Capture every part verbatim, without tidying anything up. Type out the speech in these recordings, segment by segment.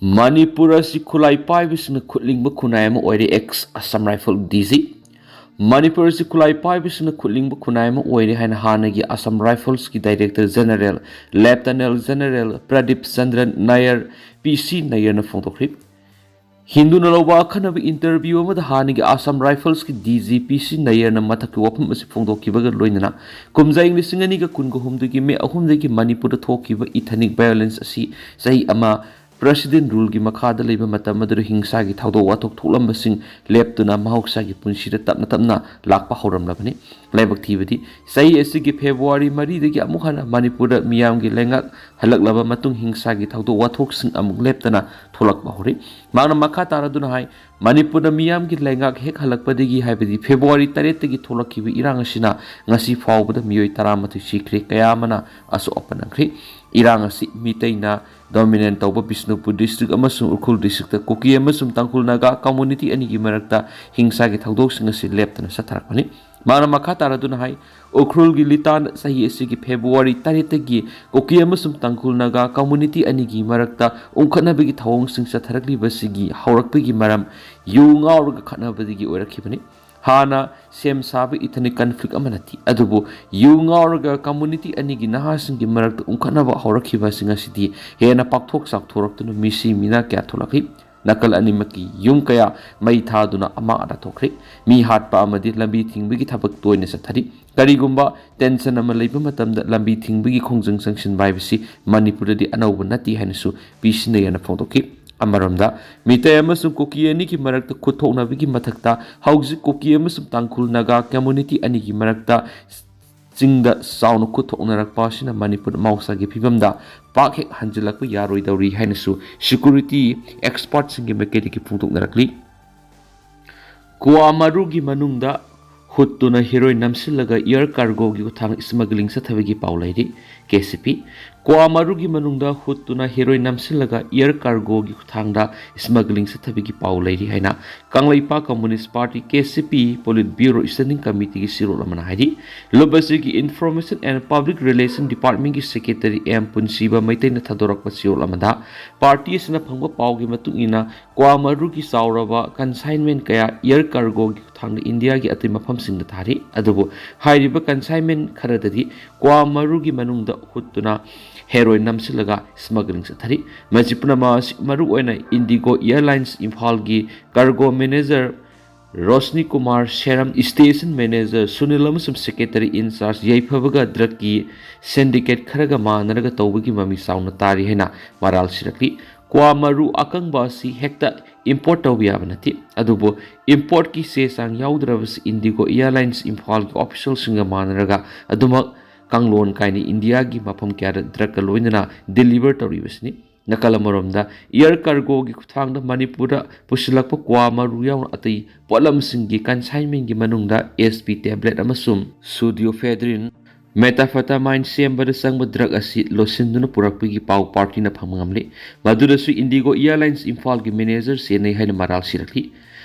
ꯃꯅꯤꯄꯨꯔ ꯑꯁꯤ ꯈꯨꯠꯂꯥꯏ ꯄꯥꯏꯕꯁꯤꯡꯅ ꯈꯨꯠꯂꯤꯡꯕ ꯈꯨꯟꯅꯥꯏ ꯑꯃ ꯑꯣꯏꯔꯦ, ex Assam Rifle D G꯫ Manipur ꯑꯁꯤ ꯈꯨꯠꯂꯥꯏ ꯄꯥꯏꯕꯁꯤꯡꯅ ꯈꯨꯠꯂꯤꯡꯕ ꯈꯨꯟꯅꯥꯏ ꯑꯃ ꯑꯣꯏꯔꯦ ꯍꯥꯏꯅ ꯍꯥꯟꯅꯒꯤ Assam Riflesꯀꯤ Director General Lieutenant General Pradeep Chandra ꯅꯥꯌꯔ, P C ꯅꯥꯌꯔꯅ ꯐꯣꯡꯗꯣꯛꯈ꯭ꯔꯤ꯫ ꯍꯤꯟꯗꯨꯅ ꯂꯧꯕ ꯑꯈꯟꯅꯕ interview ꯑꯃꯗ ꯍꯥꯟꯅꯒꯤ Assam Riflesꯀꯤ D G P C ꯅꯥꯌꯔꯅ ꯃꯊꯛꯀꯤ ꯋꯥꯐꯝ ꯑꯁꯤ ꯐꯣꯡꯗꯣꯛꯈꯤꯕꯒ ꯂꯣꯏꯅꯅ ꯀꯨꯝꯖꯥ ꯏꯪ ꯂꯤꯁꯤꯡ ꯑꯅꯤꯒ ꯀꯨꯟꯒ ꯍꯨꯝꯗꯣꯏꯒꯤ ꯃꯦ ꯑꯍꯨꯝꯗꯒꯤ ꯃꯅꯤꯄꯨꯔꯗ ꯊꯣꯛꯈꯤꯕ ethnic violence ꯑꯁꯤ ꯆꯍꯤ ꯑꯃ President ruleꯒꯤ ꯃꯈꯥꯗ ꯂꯩꯕ ꯃꯇꯝ ꯑꯗꯨꯗ ꯍꯤꯡꯁꯥꯒꯤ ꯊꯧꯗꯣꯛ ꯋꯥꯊꯣꯛ ꯊꯣꯛꯂꯝꯕꯁꯤꯡ ꯂꯦꯞꯇꯨꯅ ꯃꯍꯧꯁꯥꯒꯤ ꯄꯨꯟꯁꯤꯗ ꯇꯞꯅ ꯇꯞꯅ ꯂꯥꯛꯄ ꯍꯧꯔꯝꯂꯕꯅꯤ꯫ ꯂꯥꯏꯕꯛ ꯊꯤꯕꯗꯤ, ꯆꯍꯤ ꯑꯁꯤꯒꯤ February ꯃꯔꯤꯗꯒꯤ ꯑꯃꯨꯛ ꯍꯟꯅ ꯃꯅꯤꯄꯨꯔꯗ ꯃꯤꯌꯥꯝꯒꯤ ꯂꯩꯉꯥꯛ ꯍꯜꯂꯛꯂꯕ ꯃꯇꯨꯡ ꯍꯤꯡꯁꯥꯒꯤ ꯊꯧꯗꯣꯛ ꯋꯥꯊꯣꯛꯁꯤꯡ ꯑꯃꯨꯛ ꯂꯦꯞꯇꯅ ꯊꯣꯛꯂꯛꯄ ꯍꯧꯔꯤ꯫ ꯃꯍꯥꯛꯅ ꯃꯈꯥ ꯇꯥꯔꯗꯨꯅ ꯍꯥꯏ, ꯃꯅꯤꯄꯨꯔꯗ ꯃꯤꯌꯥꯝꯒꯤ ꯂꯩꯉꯥꯛ ꯍꯦꯛ ꯍꯜꯂꯛꯄꯗꯒꯤ, ꯍꯥꯏꯕꯗꯤ February ꯇꯔꯦꯠꯇꯒꯤ ꯊꯣꯛꯂꯛꯈꯤꯕ ꯏꯔꯥꯡ ꯑꯁꯤꯅ ꯉꯁꯤ ꯐꯥꯎꯕꯗ ꯃꯤꯑꯣꯏ ꯇꯔꯥꯃꯥꯊꯣꯏ ꯁꯤꯈ꯭ꯔꯦ, ꯀꯌꯥ ꯑꯃꯅ ꯑꯁꯣꯛ ꯑꯄꯟ ꯅꯪꯈ꯭ꯔꯦ꯫ ꯏꯔꯥꯡ ꯑꯁꯤ ꯃꯤꯇꯩꯅ dominate ꯇꯧꯕ ꯕꯤꯁꯅꯨꯄꯨꯔ district ꯑꯃꯁꯨꯡ ꯎꯈ꯭ꯔꯨꯜ districtꯇ ꯀꯨꯀꯤ ꯑꯃꯁꯨꯡ ꯇꯥꯡꯈꯨꯜ ꯅꯥꯒꯥ community ꯑꯅꯤꯒꯤ ꯃꯔꯛꯇ ꯍꯤꯡꯁꯥꯒꯤ ꯊꯧꯗꯣꯛꯁꯤꯡ ꯑꯁꯤ ꯂꯦꯞꯇꯅ ꯆꯠꯊꯔꯛꯄꯅꯤ꯫ ꯃꯍꯥꯛꯅ ꯃꯈꯥ ꯇꯥꯔꯗꯨꯅ ꯍꯥꯏ, ꯎꯈ꯭ꯔꯨꯜꯒꯤ ꯂꯤꯇꯥꯟ ꯆꯍꯤ ꯑꯁꯤꯒꯤ February ꯇꯔꯦꯠꯇꯒꯤ ꯀꯨꯀꯤ ꯑꯃꯁꯨꯡ ꯇꯥꯡꯈꯨꯜ ꯅꯥꯒꯥ community ꯑꯅꯤꯒꯤ ꯃꯔꯛꯇ ꯎꯪꯈꯠꯅꯕꯒꯤ ꯊꯧꯑꯣꯡꯁꯤꯡ ꯆꯠꯊꯔꯛꯂꯤꯕꯁꯤꯒꯤ ꯍꯧꯔꯛꯄꯒꯤ ꯃꯔꯝ ꯌꯨ ꯉꯥꯎꯔꯒ ꯈꯠꯅꯕꯗꯒꯤ ꯑꯣꯏꯔꯛꯈꯤꯕꯅꯤ꯫ ꯍꯥꯟꯅ ꯁꯦꯝ ꯁꯥꯕ ethnic conflict ꯑꯃ ꯅꯠꯇꯦ, ꯑꯗꯨꯕꯨ ꯌꯨ ꯉꯥꯎꯔꯒ community ꯑꯅꯤꯒꯤ ꯅꯍꯥꯁꯤꯡꯒꯤ ꯃꯔꯛꯇ ꯎꯪꯈꯠꯅꯕ ꯍꯧꯔꯛꯈꯤꯕꯁꯤꯡ ꯑꯁꯤꯗꯤ ꯍꯦꯟꯅ ꯄꯥꯛꯊꯣꯛ ꯆꯥꯎꯊꯣꯔꯛꯇꯨꯅ ꯃꯤꯁꯤ ꯃꯤꯅꯥ ꯀꯌꯥ ꯊꯣꯛꯂꯛꯈꯤ꯫ ꯅꯥꯀꯜ ꯑꯅꯤꯃꯛꯀꯤ ꯌꯨꯝ ꯀꯌꯥ ꯃꯩ ꯊꯥꯗꯨꯅ ꯑꯃꯥꯡ ꯑꯇꯥ ꯊꯣꯛꯈ꯭ꯔꯦ꯫ ꯃꯤ ꯍꯥꯠꯄ ꯑꯃꯗꯤ ꯂꯝꯕꯤ ꯊꯤꯡꯕꯒꯤ ꯊꯕꯛ ꯇꯣꯏꯅ ꯆꯠꯊꯔꯤ꯫ ꯀꯔꯤꯒꯨꯝꯕ tension ꯑꯃ ꯂꯩꯕ ꯃꯇꯝꯗ ꯂꯝꯕꯤ ꯊꯤꯡꯕꯒꯤ ꯈꯣꯡꯖꯪ ꯆꯪꯁꯤꯟꯕ ꯍꯥꯏꯕꯁꯤ ꯃꯅꯤꯄꯨꯔꯗꯗꯤ ꯑꯅꯧꯕ ꯅꯠꯇꯦ ꯍꯥꯏꯅꯁꯨ ꯄꯤ ꯁꯤ ꯅꯥꯌꯔꯅ ꯐꯣꯡꯗꯣꯛꯈꯤ꯫ ꯑꯃꯔꯣꯝꯗ, ꯃꯤꯇꯩ ꯑꯃꯁꯨꯡ ꯀꯨꯀꯤ ꯑꯅꯤꯒꯤ ꯃꯔꯛꯇ ꯈꯨꯠ ꯊꯣꯛꯅꯕꯒꯤ ꯃꯊꯛꯇ ꯍꯧꯖꯤꯛ ꯀꯨꯀꯤ ꯑꯃꯁꯨꯡ ꯇꯥꯡꯈꯨꯜ ꯅꯥꯒꯥ community ꯑꯅꯤꯒꯤ ꯃꯔꯛꯇ ꯆꯤꯡꯗ ꯆꯥꯎꯅ ꯈꯨꯠ ꯊꯣꯛꯅꯔꯛꯄ ꯑꯁꯤꯅ ꯃꯅꯤꯄꯨꯔ ꯃꯍꯧꯁꯥꯒꯤ ꯐꯤꯕꯝꯗ ꯄꯥꯛ ꯍꯦꯛ ꯍꯟꯖꯤꯜꯂꯛꯄ ꯌꯥꯔꯣꯏꯗꯧꯔꯤ ꯍꯥꯏꯅꯁꯨ security expertꯁꯤꯡꯒꯤ ꯃꯥꯏꯀꯩꯗꯒꯤ ꯐꯣꯡꯗꯣꯛꯅꯔꯛꯂꯤ꯫ ꯀ꯭ꯋꯥ ꯃꯔꯨꯒꯤ ꯃꯅꯨꯡꯗ ꯍꯨꯠꯇꯨꯅ ꯍꯦꯔꯣꯏꯟ ꯅꯝꯁꯤꯜꯂꯒ air cargoꯒꯤ ꯈꯨꯠꯊꯥꯡ smuggling ꯆꯠꯊꯕꯒꯤ ꯄꯥꯎ ꯂꯩꯔꯤ꯫ ꯀꯦ ꯁꯤ ꯄꯤ꯫ ꯀ꯭ꯋꯥ ꯃꯔꯨꯒꯤ ꯃꯅꯨꯡꯗ ꯍꯨꯠꯇꯨꯅ ꯍꯦꯔꯣꯏꯟ ꯅꯝꯁꯤꯜꯂꯒ ꯏꯌꯔ ꯀꯥꯔꯒꯣꯒꯤ ꯈꯨꯠꯊꯥꯡꯗ ꯁ꯭ꯃꯒ꯭ꯂꯤꯡ ꯆꯠꯊꯕꯒꯤ ꯄꯥꯎ ꯂꯩꯔꯤ ꯍꯥꯏꯅ ꯀꯪꯂꯩꯄꯥꯛ ꯀꯝꯃꯨꯅꯤꯁ꯭ꯠ ꯄꯥꯔꯇꯤ, ꯀꯦ ꯁꯤ ꯄꯤ, ꯄꯣꯂꯤꯠ ꯕ꯭ꯌꯨꯔꯣ ꯁ꯭ꯇꯦꯟꯗꯤꯡ ꯀꯃꯤꯇꯤꯒꯤ ꯆꯦꯔꯣꯜ ꯑꯃꯅ ꯍꯥꯏꯔꯤ꯫ ꯂꯨꯞ ꯑꯁꯤꯒꯤ ꯏꯟꯐꯣꯔꯃꯦꯁꯟ ꯑꯦꯟ ꯄꯕ꯭ꯂꯤꯛ ꯔꯤꯂꯦꯁꯟ ꯗꯤꯄꯥꯔꯠꯃꯦꯟꯒꯤ ꯁꯦꯀ꯭ꯔꯦꯇꯔꯤ ꯑꯦꯝ ꯄꯨꯟꯁꯤꯕ ꯃꯩꯇꯩꯅ ꯊꯥꯗꯣꯔꯛꯄ ꯆꯦꯔꯣꯜ ꯑꯃꯗ, ꯄꯥꯔꯇꯤ ꯑꯁꯤꯅ ꯐꯪꯕ ꯄꯥꯎꯒꯤ ꯃꯇꯨꯡ ꯏꯟꯅ, ꯀ꯭ꯋꯥ ꯃꯔꯨꯒꯤ ꯆꯥꯎꯔꯕ ꯀꯟꯁꯥꯏꯟꯃꯦꯟ ꯀꯌꯥ ꯏꯌꯔ ꯀꯥꯔꯒꯣꯒꯤ ꯈꯨꯠꯊꯥꯡꯗ ꯏꯟꯗꯤꯌꯥꯒꯤ ꯑꯇꯩ ꯃꯐꯝꯁꯤꯡꯗ ꯊꯥꯔꯤ꯫ ꯑꯗꯨꯕꯨ ꯍꯥꯏꯔꯤꯕ ꯀꯟꯁꯥꯏꯟꯃꯦꯟ ꯈꯔꯗꯗꯤ ꯀ꯭ꯋꯥ ꯃꯔꯨꯒꯤ ꯃꯅꯨꯡꯗ ꯍꯨꯠꯇꯨꯅ ꯍꯦꯔꯣꯏꯟ ꯅꯝꯁꯤꯜꯂꯒ ꯁ꯭ꯃꯒ꯭ꯂꯤꯡ ꯆꯠꯊꯔꯤ꯫ ꯃꯁꯤ ꯄꯨꯝꯅꯃꯛ ꯑꯁꯤ ꯃꯔꯨꯑꯣꯏꯅ ꯏꯟꯗꯤꯒꯣ ꯏꯌꯔꯂꯥꯏꯟꯁ ꯏꯝꯐꯥꯜꯒꯤ cargo manager Roshni Kumar Sheram, station manager Sunil ꯑꯃꯁꯨꯡ ꯁꯦꯀ꯭ꯔꯦꯇꯔꯤ ꯏꯟꯆꯥꯔꯖ ꯌꯥꯏꯐꯕꯒ ꯗ꯭ꯔꯒꯀꯤ ꯁꯤꯟꯗꯤꯀꯦꯠ ꯈꯔꯒ ꯃꯥꯟꯅꯔꯒ ꯇꯧꯕꯒꯤ ꯃꯃꯤ ꯆꯥꯎꯅ ꯇꯥꯔꯤ ꯍꯥꯏꯅ ꯃꯔꯥꯜ ꯁꯤꯔꯛꯂꯤ꯫ ꯀ꯭ꯋꯥ ꯃꯔꯨ ꯑꯀꯪꯕ ꯑꯁꯤ ꯍꯦꯛꯇ ꯏꯝꯄꯣꯔꯠ ꯇꯧꯕ ꯌꯥꯕ ꯅꯠꯇꯦ, ꯑꯗꯨꯕꯨ ꯏꯝꯄꯣꯔꯠꯀꯤ ꯆꯦ ꯆꯥꯡ ꯌꯥꯎꯗ꯭ꯔꯕꯁꯨ ꯏꯟꯗꯤꯒꯣ ꯏꯌꯔꯂꯥꯏꯟꯁ ꯏꯝꯐꯥꯜꯒꯤ ꯑꯣꯐꯤꯁꯤꯌꯦꯜꯁꯤꯡꯒ ꯃꯥꯟꯅꯔꯒ ꯑꯗꯨꯃꯛ ꯀꯥꯡꯂꯣꯟ ꯀꯥꯏꯅ ꯏꯟꯗꯤꯌꯥꯒꯤ ꯃꯐꯝ ꯀꯌꯥꯗ ꯗ꯭ꯔꯒꯀ ꯂꯣꯏꯅꯅ ꯗꯤꯂꯤꯚꯔ ꯇꯧꯔꯤꯕꯁꯤꯅꯤ꯫ ꯅꯥꯀꯜ ꯑꯃꯔꯣꯝꯗ, ꯏꯌꯔ ꯀꯥꯔꯒꯣꯒꯤ ꯈꯨꯠꯊꯥꯡꯗ ꯃꯅꯤꯄꯨꯔꯗ ꯄꯨꯁꯤꯜꯂꯛꯄ ꯀ꯭ꯋꯥ ꯃꯔꯨ ꯌꯥꯎꯅ ꯑꯇꯩ ꯄꯣꯠꯂꯝꯁꯤꯡꯒꯤ ꯀꯟꯁꯥꯏꯟꯃꯦꯟꯒꯤ ꯃꯅꯨꯡꯗ ꯑꯦꯁ ꯄꯤ ꯇꯦꯕ꯭ꯂꯦꯠ ꯑꯃꯁꯨꯡ ꯁꯨꯗꯤꯑꯣꯐꯦꯗ꯭ꯔꯤꯟ, ꯃꯦꯊꯥꯝꯐꯦꯇꯥꯃꯥꯏꯟ ꯁꯦꯝꯕꯗ ꯆꯪꯕ ꯗ꯭ꯔꯒ ꯑꯁꯤ ꯂꯣꯠꯁꯤꯟꯗꯨꯅ ꯄꯨꯔꯛꯄꯒꯤ ꯄꯥꯎ ꯄꯥꯔꯇꯤꯅ ꯐꯪꯕ ꯉꯝꯂꯤ꯫ ꯃꯗꯨꯗꯁꯨ ꯏꯟꯗꯤꯒꯣ ꯏꯌꯔꯂꯥꯏꯟꯁ ꯏꯝꯐꯥꯜꯒꯤ ꯃꯦꯅꯦꯖꯔ ꯆꯦꯟꯅꯩ ꯍꯥꯏꯅ ꯃꯔꯥꯜ ꯁꯤꯔꯛꯂꯤ꯫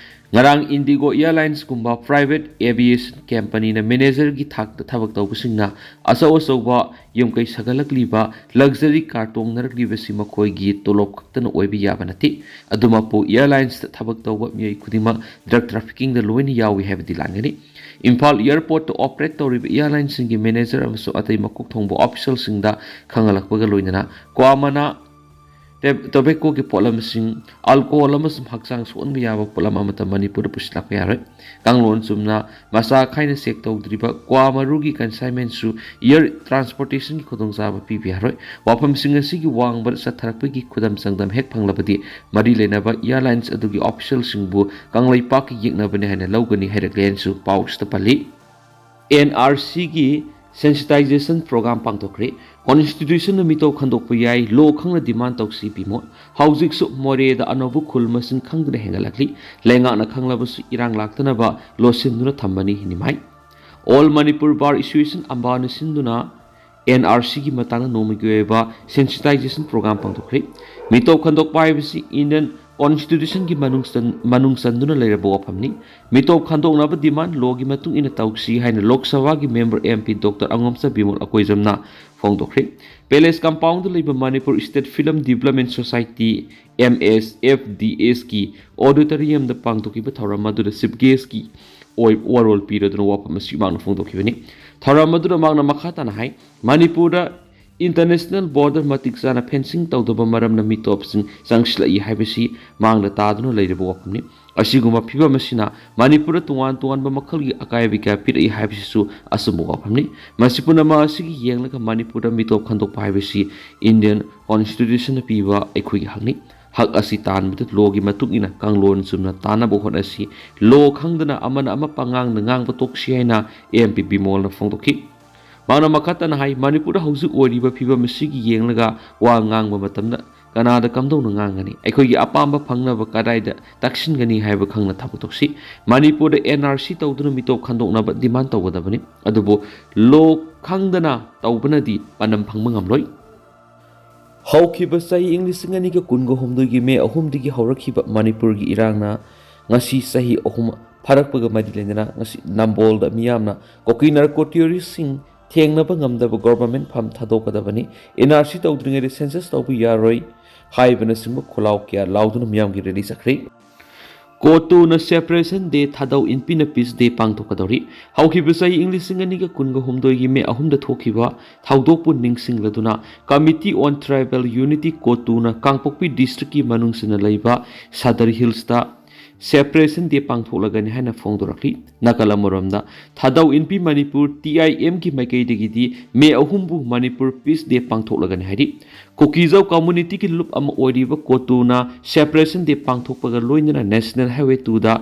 ꯉꯔꯥꯡ ꯏꯟꯗꯤꯒꯣ ꯏꯌꯔꯂꯥꯏꯟꯁꯀꯨꯝꯕ ꯄ꯭ꯔꯥꯏꯚꯦꯠ ꯑꯦꯚꯤꯌꯦꯁꯟ ꯀꯝꯄꯅꯤꯅ ꯃꯦꯅꯦꯖꯔꯒꯤ ꯊꯥꯛꯇ ꯊꯕꯛ ꯇꯧꯕꯁꯤꯡꯅ ꯑꯆꯧ ꯑꯆꯧꯕ ꯌꯨꯝ ꯀꯩ ꯁꯥꯒꯠꯂꯛꯂꯤꯕ ꯂꯛꯖꯔꯤ ꯀꯥꯔ ꯇꯣꯡꯅꯔꯛꯂꯤꯕꯁꯤ ꯃꯈꯣꯏꯒꯤ ꯇꯣꯂꯣꯞ ꯈꯛꯇꯅ ꯑꯣꯏꯕ ꯌꯥꯕ ꯅꯠꯇꯦ꯫ ꯑꯗꯨꯃꯛꯄꯨ ꯏꯌꯔꯂꯥꯏꯟꯁꯇ ꯊꯕꯛ ꯇꯧꯕ ꯃꯤꯑꯣꯏ ꯈꯨꯗꯤꯡꯃꯛ ꯗ꯭ꯔꯒ ꯇ꯭ꯔꯥꯐꯤꯀꯤꯡꯗ ꯂꯣꯏꯅ ꯌꯥꯎꯏ ꯍꯥꯏꯕꯗꯤ ꯂꯥꯟꯒꯅꯤ꯫ ꯏꯝꯐꯥꯜ ꯏꯌꯔꯄꯣꯔꯠꯇ ꯑꯣꯄꯔꯦꯠ ꯇꯧꯔꯤꯕ ꯏꯌꯔꯂꯥꯏꯟꯁꯤꯡꯒꯤ ꯃꯦꯅꯦꯖꯔ ꯑꯃꯁꯨꯡ ꯑꯇꯩ ꯃꯀꯣꯛ ꯊꯣꯡꯕ ꯑꯣꯐꯤꯁꯤꯌꯦꯜꯁꯤꯡꯗ ꯈꯪꯍꯜꯂꯛꯄꯒ ꯂꯣꯏꯅꯅ ꯀ꯭ꯋꯥ ꯃꯅꯥ, ꯇꯦ-, ꯇꯣꯕꯦꯀꯣꯒꯤ ꯄꯣꯠꯂꯝꯁꯤꯡ, ꯑꯜꯀꯣꯍꯣꯜ ꯑꯃꯁꯨꯡ ꯍꯛꯆꯥꯡ ꯁꯣꯛꯍꯟꯕ ꯌꯥꯕ ꯄꯣꯠꯂꯝ ꯑꯃꯠꯇ ꯃꯅꯤꯄꯨꯔꯗ ꯄꯨꯁꯤꯜꯂꯛꯄ ꯌꯥꯔꯣꯏ꯫ ꯀꯥꯡꯂꯣꯟ ꯆꯨꯝꯅ ꯃꯆꯥ ꯈꯥꯏꯅ ꯆꯦꯛ ꯇꯧꯗ꯭ꯔꯤꯕ ꯀ꯭ꯋꯥ ꯃꯔꯨꯒꯤ ꯀꯟꯁꯥꯏꯟꯃꯦꯟꯁꯨ ꯏꯌꯔ ꯇ꯭ꯔꯥꯟꯁꯄꯣꯔꯇꯦꯁꯟꯒꯤ ꯈꯨꯗꯣꯡꯆꯥꯕ ꯄꯤꯕ ꯌꯥꯔꯣꯏ꯫ ꯋꯥꯐꯝꯁꯤꯡ ꯑꯁꯤꯒꯤ ꯋꯥꯡꯃꯗ ꯆꯠꯊꯔꯛꯄꯒꯤ ꯈꯨꯗꯝ ꯆꯥꯡꯗꯝ ꯍꯦꯛ ꯐꯪꯂꯕꯗꯤ, ꯃꯔꯤ ꯂꯩꯅꯕ ꯏꯌꯔꯂꯥꯏꯟꯁ ꯑꯗꯨꯒꯤ ꯑꯣꯐꯤꯁꯤꯌꯦꯜꯁꯤꯡꯕꯨ ꯀꯪꯂꯩꯄꯥꯛꯀꯤ ꯌꯦꯛꯅꯕꯅꯤ ꯍꯥꯏꯅ ꯂꯧꯒꯅꯤ ꯍꯥꯏꯔꯛꯂꯦ ꯍꯥꯏꯅꯁꯨ ꯄꯥꯎ ꯑꯁꯤꯗ ꯄꯜꯂꯤ꯫ ꯑꯦꯟ ꯑꯥꯔ ꯁꯤꯒꯤ ꯁꯦꯟꯁꯤꯇꯥꯏꯖꯦꯁꯟ ꯄ꯭ꯔꯣꯒ꯭ꯔꯥꯝ ꯄꯥꯡꯊꯣꯛꯈ꯭ꯔꯦ꯫ ꯀꯣꯟꯁꯇꯤꯇ꯭ꯌꯨꯁꯟꯅ ꯃꯤꯇꯣꯞ ꯈꯟꯗꯣꯛꯄ ꯌꯥꯏ, ꯂꯣ ꯈꯪꯅ ꯗꯤꯃꯥꯟ ꯇꯧꯁꯤ ꯄꯤꯃꯣꯠ꯫ ꯍꯧꯖꯤꯛꯁꯨ ꯃꯣꯔꯦꯗ ꯑꯅꯧꯕ ꯈꯨꯜ ꯃꯁꯤꯡ ꯈꯪꯗꯅ ꯍꯦꯟꯒꯠꯂꯛꯂꯤ꯫ ꯂꯩꯉꯥꯛꯅ ꯈꯪꯂꯕꯁꯨ ꯏꯔꯥꯡ ꯂꯥꯛꯇꯅꯕ ꯂꯣꯠꯁꯤꯟꯗꯨꯅ ꯊꯝꯕꯅꯤ ꯅꯤꯃꯥꯏ꯫ ꯑꯣꯜ ꯃꯅꯤꯄꯨꯔ ꯕꯥꯔ ꯑꯦꯁꯣꯁꯤꯌꯦꯁꯟ, ꯑꯝꯕꯥꯅ ꯁꯤꯟꯗꯨꯅ ꯑꯦꯟ ꯑꯥꯔ ꯁꯤꯒꯤ ꯃꯇꯥꯡꯗ ꯅꯣꯡꯃꯒꯤ ꯑꯣꯏꯕ sensitization program ꯄꯥꯡꯊꯣꯛꯈ꯭ꯔꯦ꯫ ꯃꯤꯇꯣꯞ ꯈꯟꯗꯣꯛꯄ ꯍꯥꯏꯕꯁꯤ Indian Constitutionꯒꯤ ꯃꯅꯨꯡ ꯆꯟ-, ꯃꯅꯨꯡ ꯆꯟꯗꯨꯅ ꯂꯩꯔꯕ ꯋꯥꯐꯝꯅꯤ꯫ ꯃꯤꯇꯣꯞ ꯈꯟꯗꯣꯛꯅꯕ demand lawꯒꯤ ꯃꯇꯨꯡ ꯏꯟꯅ ꯇꯧꯁꯤ ꯍꯥꯏꯅ ꯂꯣꯛ ꯁꯚꯥꯒꯤ member M P Doctor ꯑꯉꯣꯝꯆꯥ Bimol ꯑꯀꯣꯏꯖꯝꯅ ꯐꯣꯡꯗꯣꯛꯈ꯭ꯔꯦ꯫ Palace compoundꯗ ꯂꯩꯕ Manipur State Film Development Society, M S F D Sꯀꯤ auditoriumꯗ ꯄꯥꯡꯊꯣꯛꯈꯤꯕ ꯊꯧꯔꯝ ꯑꯗꯨꯗ chief guestꯀꯤ ꯑꯣꯏ-, ꯋꯥꯔꯣꯜ ꯄꯤꯔꯗꯨꯅ ꯋꯥꯐꯝ ꯑꯁꯤ ꯃꯍꯥꯛꯅ ꯐꯣꯡꯗꯣꯛꯈꯤꯕꯅꯤ꯫ ꯊꯧꯔꯝ ꯑꯗꯨꯗ ꯃꯍꯥꯛꯅ ꯃꯈꯥ ꯇꯥꯅ ꯍꯥꯏ, ꯃꯅꯤꯄꯨꯔꯗ international border ꯃꯇꯤꯛ ꯆꯥꯅ fencing ꯇꯧꯗꯕ ꯃꯔꯝꯅ ꯃꯤꯇꯣꯞꯁꯤꯡ ꯆꯪꯁꯤꯜꯂꯛꯏ ꯍꯥꯏꯕꯁꯤ ꯃꯥꯡꯗ ꯇꯥꯗꯨꯅ ꯂꯩꯔꯤꯕ ꯋꯥꯐꯝꯅꯤ꯫ ꯑꯁꯤꯒꯨꯝꯕ ꯐꯤꯕꯝ ꯑꯁꯤꯅ ꯃꯅꯤꯄꯨꯔꯗ ꯇꯣꯉꯥꯟ ꯇꯣꯉꯥꯟꯕ ꯃꯈꯜꯒꯤ ꯑꯀꯥꯏꯕ ꯀꯌꯥ ꯄꯤꯔꯛꯏ ꯍꯥꯏꯕꯁꯤꯁꯨ ꯑꯆꯨꯝꯕ ꯋꯥꯐꯝꯅꯤ꯫ ꯃꯁꯤ ꯄꯨꯝꯅꯃꯛ ꯑꯁꯤꯒꯤ ꯌꯦꯡꯂꯒ ꯃꯅꯤꯄꯨꯔꯗ ꯃꯤꯇꯣꯞ ꯈꯟꯗꯣꯛꯄ ꯍꯥꯏꯕꯁꯤ Indian Constitutionꯅ ꯄꯤꯕ ꯑꯩꯈꯣꯏꯒꯤ ꯍꯛꯅꯤ꯫ ꯍꯛ ꯑꯁꯤ ꯇꯥꯟꯕꯗ lawꯒꯤ ꯃꯇꯨꯡ ꯏꯟꯅ ꯀꯥꯡꯂꯣꯟ ꯆꯨꯝꯅ ꯇꯥꯟꯅꯕ ꯍꯣꯠꯅꯁꯤ꯫ Law ꯈꯪꯗꯅ ꯑꯃꯅ ꯑꯃ ꯄꯉꯥꯡꯗ ꯉꯥꯡꯕ ꯇꯣꯛꯁꯤ ꯍꯥꯏꯅ M P ꯕꯤꯃꯣꯜꯅ ꯐꯣꯡꯗꯣꯛꯈꯤ꯫ ꯃꯍꯥꯛꯅ ꯃꯈꯥ ꯇꯥꯅ ꯍꯥꯏ, ꯃꯅꯤꯄꯨꯔꯗ ꯍꯧꯖꯤꯛ ꯑꯣꯏꯔꯤꯕ ꯐꯤꯕꯝ ꯑꯁꯤꯒꯤ ꯌꯦꯡꯂꯒ ꯋꯥ ꯉꯥꯡꯕ ꯃꯇꯝꯗ ꯀꯅꯥꯗ ꯀꯝꯗꯧꯅ ꯉꯥꯡꯒꯅꯤ? ꯑꯩꯈꯣꯏꯒꯤ ꯑꯄꯥꯝꯕ ꯐꯪꯅꯕ ꯀꯗꯥꯏꯗ ꯇꯛꯁꯤꯟꯒꯅꯤ ꯍꯥꯏꯕ ꯈꯪꯅ ꯊꯕꯛ ꯇꯧꯁꯤ꯫ ꯃꯅꯤꯄꯨꯔꯗ N R C ꯇꯧꯗꯨꯅ ꯃꯤꯇꯣꯞ ꯈꯟꯗꯣꯛꯅꯕ demand ꯇꯧꯒꯗꯕꯅꯤ꯫ ꯑꯗꯨꯕꯨ law ꯈꯪꯗꯅ ꯇꯧꯕꯅꯗꯤ ꯄꯥꯟꯗꯝ ꯐꯪꯕ ꯉꯝꯂꯣꯏ꯫ ꯍꯧꯈꯤꯕ ꯆꯍꯤ ꯏꯪ ꯂꯤꯁꯤꯡ ꯑꯅꯤꯒ ꯀꯨꯟꯒ ꯍꯨꯝꯗꯣꯏꯒꯤ ꯃꯦ ꯑꯍꯨꯝꯗꯒꯤ ꯍꯧꯔꯛꯈꯤꯕ ꯃꯅꯤꯄꯨꯔꯒꯤ ꯏꯔꯥꯡꯅ ꯉꯁꯤ ꯆꯍꯤ ꯑꯍꯨꯝ ꯐꯥꯔꯛꯄꯒ ꯃꯔꯤ ꯂꯩꯅꯅ ꯉꯁꯤ ꯅꯝꯕꯣꯜꯗ ꯃꯤꯌꯥꯝꯅ ꯀꯨꯀꯤ narco terroristꯁꯤꯡ ꯊꯦꯡꯅꯕ ꯉꯝꯗꯕ government ꯐꯝ ꯊꯥꯗꯣꯛꯀꯗꯕꯅꯤ, N R C ꯇꯧꯗ꯭ꯔꯤꯉꯩꯗ census ꯇꯧꯕ ꯌꯥꯔꯣꯏ ꯍꯥꯏꯕꯅꯆꯤꯡꯕ ꯈꯣꯜꯂꯥꯎ ꯀꯌꯥ ꯂꯥꯎꯗꯨꯅ ꯃꯤꯌꯥꯝꯒꯤ rally ꯆꯠꯈ꯭ꯔꯦ꯫ ꯀꯣꯇꯨꯅ Separation Day ꯊꯥꯗꯧ ꯏꯟꯄꯤꯅ Peace Day ꯄꯥꯡꯊꯣꯛꯀꯗꯧꯔꯤ꯫ ꯍꯧꯈꯤꯕ ꯆꯍꯤ ꯏꯪ ꯂꯤꯁꯤꯡ ꯑꯅꯤꯒ ꯀꯨꯟꯒ ꯍꯨꯝꯗꯣꯏꯒꯤ ꯃꯦ ꯑꯍꯨꯝꯗ ꯊꯣꯛꯈꯤꯕ ꯊꯧꯗꯣꯛꯄꯨ ꯅꯤꯡꯁꯤꯡꯂꯗꯨꯅ Committee on Tribal Unity ꯀꯣꯇꯨꯅ ꯀꯥꯡꯄꯣꯛꯄꯤ districtꯀꯤ ꯃꯅꯨꯡꯁꯤꯅ ꯂꯩꯕ Sadar Hillsꯇ Separation Day ꯄꯥꯡꯊꯣꯛꯂꯒꯅꯤ ꯍꯥꯏꯅ ꯐꯣꯡꯗꯣꯔꯛꯂꯤ꯫ ꯅꯥꯀꯜ ꯑꯃꯔꯣꯝꯗ ꯊꯥꯗꯧ ꯏꯟꯄꯤ Manipur T I Mꯒꯤ ꯃꯥꯏꯀꯩꯗꯒꯤꯗꯤ May ꯑꯍꯨꯝꯕꯨ Manipur Peace Day ꯄꯥꯡꯊꯣꯛꯂꯒꯅꯤ ꯍꯥꯏꯔꯤ꯫ ꯀꯨꯀꯤꯖꯧ communityꯒꯤ ꯂꯨꯞ ꯑꯃ ꯑꯣꯏꯔꯤꯕ ꯀꯣꯇꯨꯅ Separation Day ꯄꯥꯡꯊꯣꯛꯄꯒ ꯂꯣꯏꯅꯅ National Highway twoꯗ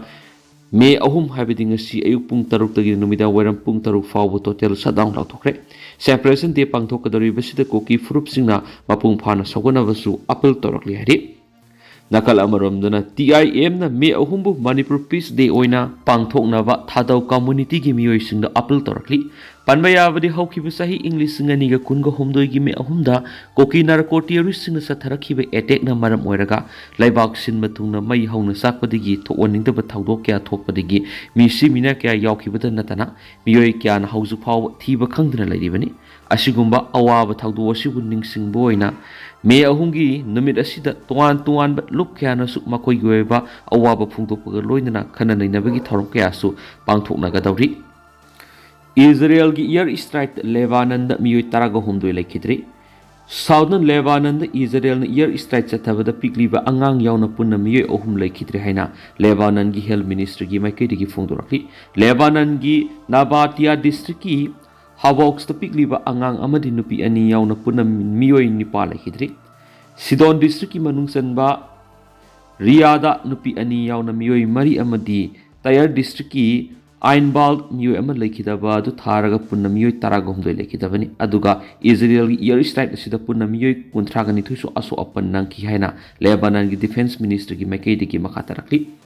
ꯃꯦ ꯑꯍꯨꯝ ꯍꯥꯏꯕꯗꯤ ꯉꯁꯤ ꯑꯌꯨꯛ ꯄꯨꯡ ꯇꯔꯨꯛꯇꯒꯤ ꯅꯨꯃꯤꯗꯥꯡ ꯋꯥꯏꯔꯝ ꯄꯨꯡ ꯇꯔꯨꯛ ꯐꯥꯎꯕ total shutdown ꯂꯥꯎꯊꯣꯛꯈ꯭ꯔꯦ꯫ Separation Day ꯄꯥꯡꯊꯣꯛꯀꯗꯧꯔꯤꯕꯁꯤꯗ ꯀꯨꯀꯤ ꯐꯨꯔꯨꯞꯁꯤꯡꯅ ꯃꯄꯨꯡ ꯐꯥꯅ ꯁꯧꯒꯠꯅꯕꯁꯨ appeal ꯇꯧꯔꯛꯂꯤ ꯍꯥꯏꯔꯤ꯫ ꯅꯥꯀꯜ ꯑꯃꯔꯣꯝꯗꯅ ꯇꯤ ꯑꯥꯏ ꯑꯦꯝꯅ ꯃꯦ ꯑꯍꯨꯝꯕꯨ ꯃꯅꯤꯄꯨꯔ ꯄꯤꯁ ꯗꯦ ꯑꯣꯏꯅ ꯄꯥꯡꯊꯣꯛꯅꯕ ꯊꯥꯗꯧ ꯀꯝꯃꯨꯅꯤꯇꯤꯒꯤ ꯃꯤꯑꯣꯏꯁꯤꯡꯗ ꯑꯄꯤꯜ ꯇꯧꯔꯛꯂꯤ꯫ ꯄꯟꯕ ꯌꯥꯕꯗꯤ, ꯍꯧꯈꯤꯕ ꯆꯍꯤ ꯏꯪ ꯂꯤꯁꯤꯡ ꯑꯅꯤꯒ ꯀꯨꯟꯒ ꯍꯨꯝꯗꯣꯏꯒꯤ ꯃꯦ ꯑꯍꯨꯝꯗ ꯀꯨꯀꯤ ꯅꯥꯔꯀꯣ ꯇꯦꯔꯣꯔꯤꯁꯁꯤꯡꯅ ꯆꯠꯊꯔꯛꯈꯤꯕ ꯑꯦꯇꯦꯛꯅ ꯃꯔꯝ ꯑꯣꯏꯔꯒ ꯂꯩꯕꯥꯛ ꯁꯤꯟꯕ ꯊꯨꯡꯅ ꯃꯩ ꯍꯧꯅ ꯆꯥꯛꯄꯗꯒꯤ ꯊꯣꯛꯍꯟꯅꯤꯡꯗꯕ ꯊꯧꯗꯣꯛ ꯀꯌꯥ ꯊꯣꯛꯄꯗꯒꯤ ꯃꯤꯁꯤ ꯃꯤꯅ ꯀꯌꯥ ꯌꯥꯎꯈꯤꯕꯗ ꯅꯠꯇꯅ ꯃꯤꯑꯣꯏ ꯀꯌꯥꯅ ꯍꯧꯖꯤꯛ ꯐꯥꯎꯕ ꯊꯤꯕ ꯈꯪꯗꯅ ꯂꯩꯔꯤꯕꯅꯤ꯫ ꯑꯁꯤꯒꯨꯝꯕ ꯑꯋꯥꯕ ꯊꯧꯗꯣꯛ ꯑꯁꯤꯕꯨ ꯅꯤꯡꯁꯤꯡꯕ ꯑꯣꯏꯅ ꯃꯦ ꯑꯍꯨꯝꯒꯤ ꯅꯨꯃꯤꯠ ꯑꯁꯤꯗ ꯇꯣꯉꯥꯟ ꯇꯣꯉꯥꯟꯕ ꯂꯨꯞ ꯀꯌꯥꯅꯁꯨ ꯃꯈꯣꯏꯒꯤ ꯑꯣꯏꯕ ꯑꯋꯥꯕ ꯐꯣꯡꯗꯣꯛꯄꯒ ꯂꯣꯏꯅꯅ ꯈꯟꯅ ꯅꯩꯅꯕꯒꯤ ꯊꯧꯔꯝ ꯀꯌꯥꯁꯨ ꯄꯥꯡꯊꯣꯛꯅꯒꯗꯧꯔꯤ꯫ ꯏꯖꯔꯦꯜꯒꯤ ꯏꯌꯔ ꯏꯁꯇ꯭ꯔꯥꯏꯛꯇ ꯂꯦꯕꯥꯅꯟꯗ ꯃꯤꯑꯣꯏ ꯇꯔꯥꯒ ꯍꯨꯝꯗꯣꯏ ꯂꯩꯈꯤꯗ꯭ꯔꯤ꯫ ꯁꯥꯎꯗꯔꯟ ꯂꯦꯕꯥꯅꯟꯗ ꯏꯖꯔꯦꯜꯅ ꯏꯌꯔ ꯏꯁꯇ꯭ꯔꯥꯏꯛ ꯆꯠꯊꯕꯗ ꯄꯤꯛꯂꯤꯕ ꯑꯉꯥꯡ ꯌꯥꯎꯅ ꯄꯨꯟꯅ ꯃꯤꯑꯣꯏ ꯑꯍꯨꯝ ꯂꯩꯈꯤꯗ꯭ꯔꯦ ꯍꯥꯏꯅ ꯂꯦꯕꯥꯅꯟꯒꯤ ꯍꯦꯜꯊ ꯃꯤꯅꯤꯁꯇ꯭ꯔꯤꯒꯤ ꯃꯥꯏꯀꯩꯗꯒꯤ ꯐꯣꯡꯗꯣꯔꯛꯂꯤ꯫ ꯂꯦꯕꯥꯅꯟꯒꯤ ꯅꯥꯕꯥꯇꯤꯌꯥ ꯗꯤꯁꯇ꯭ꯔꯤꯛꯀꯤ ꯍꯥꯕꯣꯛꯁꯇ ꯄꯤꯛꯂꯤꯕ ꯑꯉꯥꯡ ꯑꯃꯗꯤ ꯅꯨꯄꯤ ꯑꯅꯤ ꯌꯥꯎꯅ ꯄꯨꯟꯅ ꯃꯤꯑꯣꯏ ꯅꯤꯄꯥ ꯂꯩꯈꯤꯗ꯭ꯔꯤ꯫ ꯁꯤꯗꯣꯟ ꯗꯤꯁꯇ꯭ꯔꯤꯛꯀꯤ ꯃꯅꯨꯡ ꯆꯟꯕ ꯔꯤꯌꯥꯗ ꯅꯨꯄꯤ ꯑꯅꯤ ꯌꯥꯎꯅ ꯃꯤꯑꯣꯏ ꯃꯔꯤ ꯑꯃꯗꯤ ꯇꯌꯔ ꯗꯤꯁꯇ꯭ꯔꯤꯛꯀꯤ ꯑꯥꯏꯟꯕꯥꯜ ꯃꯤꯑꯣꯏ ꯑꯃ ꯂꯩꯈꯤꯗꯕ ꯑꯗꯨ ꯊꯥꯔꯒ ꯄꯨꯟꯅ ꯃꯤꯑꯣꯏ ꯇꯔꯥꯒ ꯍꯨꯝꯗꯣꯏ ꯂꯩꯈꯤꯗꯕꯅꯤ꯫ ꯑꯗꯨꯒ ꯏꯖꯔꯦꯜꯒꯤ ꯏꯌꯔ ꯏꯁꯇ꯭ꯔꯥꯏꯛ ꯑꯁꯤꯗ ꯄꯨꯟꯅ ꯃꯤꯑꯣꯏ ꯀꯨꯟꯊ꯭ꯔꯥꯒ ꯅꯤꯊꯣꯏꯁꯨ ꯑꯁꯣꯛ ꯑꯄꯟ ꯅꯪꯈꯤ ꯍꯥꯏꯅ ꯂꯦꯕꯥꯅꯟꯒꯤ ꯗꯤꯐꯦꯟꯁ ꯃꯤꯅꯤꯁꯇ꯭ꯔꯤꯒꯤ ꯃꯥꯏꯀꯩꯗꯒꯤ ꯃꯈꯥ ꯇꯥꯔꯛꯂꯤ꯫